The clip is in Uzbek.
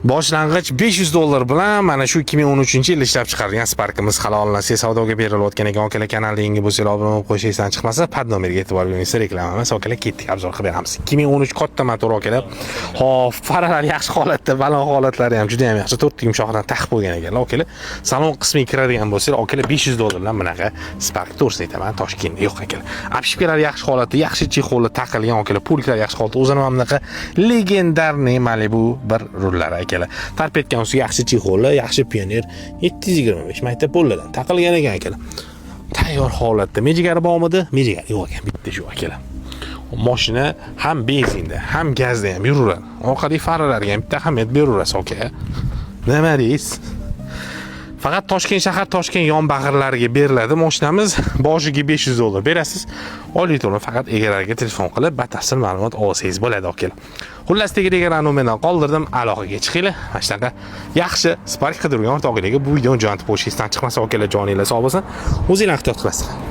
Boshlang'ich $500 bilan mana shu 2013-yilda ishlab chiqarilgan Sparkimiz hali olinsa savdoga berilayotgan ekan. Akalar, kanalda yangi bo'lsanglar, obuna bo'lib qo'yish esdan chiqmasa, под nomerga e'tibor bering, reklama emas, akalar, ketdik, обзор qilib beramiz. 2013, katta motor, akalar. Hop, faralar yaxshi holatda, balon holatlari ham juda ham yaxshi. To'rtta yumshoqdan taqib qo'ygan ekanlar, akalar. Salon qismiga kiradigan bo'lsanglar, akalar, $500 bilan bunaqa Spark, to'g'risini aytaman, Toshkentda yo'q, akalar. Обшивка lar yaxshi holatda, yaxshi чехол i taqilgan, akalar, пульт lar yaxshi holatda. O'zini mana bunaqa легендарный Malibu bir rullari, akalar. Торпедка ustiga yaxshi чехол li, yaxshi Pioneer 725 maktab pollardan taqilgan ekan, akalar. Tayyor holatda. Mejigari bormidi? Mejigari yo'q ekan, bitta shu, akalar. Mashina ham benzinda, ham gazda ham yuraveradi. Orqadagi faralarga ham bitta ahamiyat beraverasiz, aka. Nima deysiz? Faqat Toshkent shahar, Toshkent yon bag'irlariga beriladi mashinamiz. Boshiga $500 berasiz. Oylik to'lov faqat egalariga telefon qilib, batafsil ma'lumot olsangiz bo'ladi, akalar. Xullas, tagida nomerdan qoldirdim, aloqaga chiqinglar. Mana shunaqa yaxshi Spark qidirgan o'rtog'inglarga bu videoni jo'natib qo'yish esdan chiqmasa, akalar, joninglar sog' bo'lsin. O'zinglar ehtiyot qilasizlar.